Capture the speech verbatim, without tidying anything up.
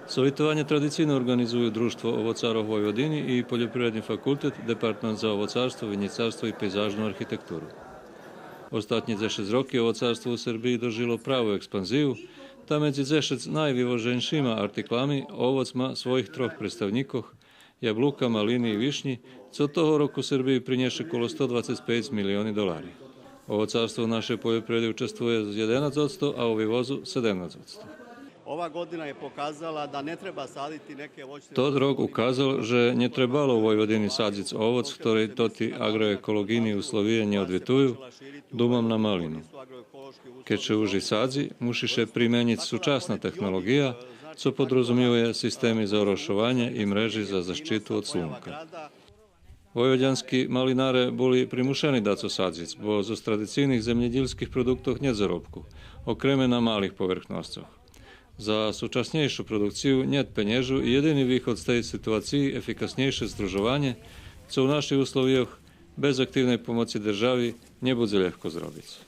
Совитованє традицийно орґанизую Дружтво овоцарох Войводини и Польопривредни факултет, Департман за овоцарство, винїцарство и пейзажну архитектуру. Остатнї дзешец роки овоцарство у Сербиї дожило праву експанзию, та медзи дзешец найвивоженшима артиклами овоц ма своїх трох представнїкох, яблука, малини и вишнї, цо того року Сербиї принєше коло сто двацец пейц милиони долари. Овоцарство у нашей польопривреди участвує з єденац одсто, а у вивозу седемнац одсто. Ова година је показала да не треба садити неке воћне... Тот рок указал же нє требало у Войводини садзиц овоц хтори тоти аґроеколоґийни условия нє одвитую, думам на малину. Кед ше уж и садзи, муши ше применїц сучасна технолоґия, цо подрозумює системи за орошованє и мрежи за защиту од слунка. Войводянски малинаре були примушени дацо садзиц, бо зоз традицийних землєдїлских продуктох нєт заробку, окреме на малих поверхносцох. За сучаснєйшу продукцию нєт пенєжу и єдини виход з тей ситуациї ефикаснєйше здружованє, цо у наших условийох без активней помоци держави нє будзе лєгко зробиц.